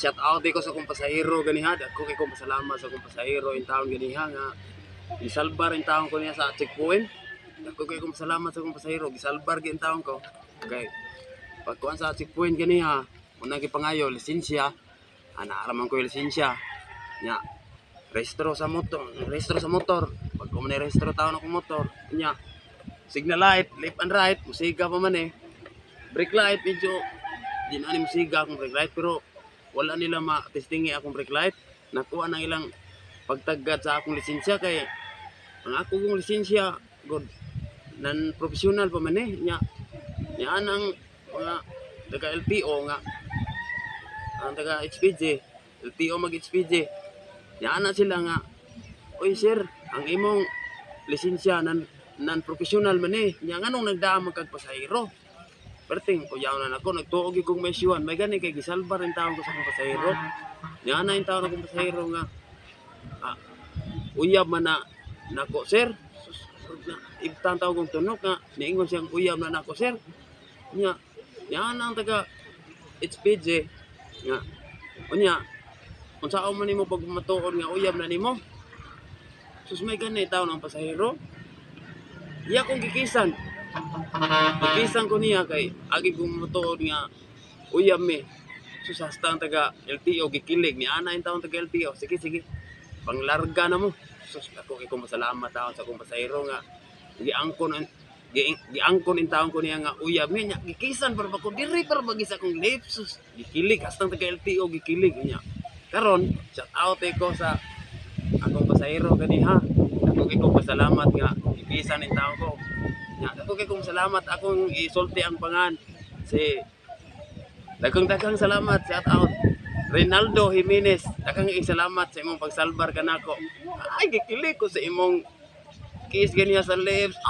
Shout out ko sa akong pasahero ganiha. Dako kay kong pasalamat sa akong pasahero in taon ganiha nga gisalbar in taon ko niya sa checkpoint. Dako kay kong pasalamat sa akong pasahero, gisalbar gyud in taon ko. Kay pagkuan sa checkpoint ganiha, unang gipangayo lisensya. Ana ra man ko yung lisensya. Nya rehistro sa motor, rehistro sa motor. Pag ko man rehistro taon akong motor, nya signal light, left and right, musiga pa man eh. Brake light, medyo di na ni musiga akong brake light, pero wala nila ma-testingi akong brake light. Nakuha na ilang pagtagad sa akong lisensya kay ang ako kong lisensya god nan professional pa man eh. Nya nya ang mga taga LTO nga ang taga HPG, LTO mag HPG, nya ana sila nga, "Oy sir, ang imong lisensya nan nan professional man eh, nya nganong nagdaan man kag pasahero?" Perting kuyaw na nako, nagtuo gyud kong may isyuhan. May gani kay gisalbar in taon ko sa akong pasahero. Nya ana in taon akong pasahero nga uyab man na nako, sir. Sus, na ibtan taw kong tunok nga niingon siyang uyab na nako, sir. Nya nya ana ang taga HPG nga, "Unya unsaon man nimo pag matuod nga uyab na nimo?" Sus, may gani taon ang pasahero. Iya kong gikisan. Gikisan ko niya kay agi kong matuod nga uyab mi. Sus, hasta ang taga LTO gikilig ni ana in taon taga LTO. "Sige, sige. Panglarga na mo." Sus, ako kay kong pasalamat taon sa akong pasahero nga giangkon giangkon in taon ko niya nga uyab mi, nya gikisan para ba ko diri para bagi sa akong lips. Sus, gikilig hasta ang taga LTO gikilig niya. Karon, shout out ko sa akong pasahero ganiha. Ako kay kong pasalamat nga gikisan in taon ko. Nya, ako kay kong salamat, akong isulti ang pangan si daghang daghang salamat, shout out Rinaldo Jimenez. Daghang salamat sa imong pagsalbar kanako. Ay, gikilig ko sa imong kiss ganiya sa lips.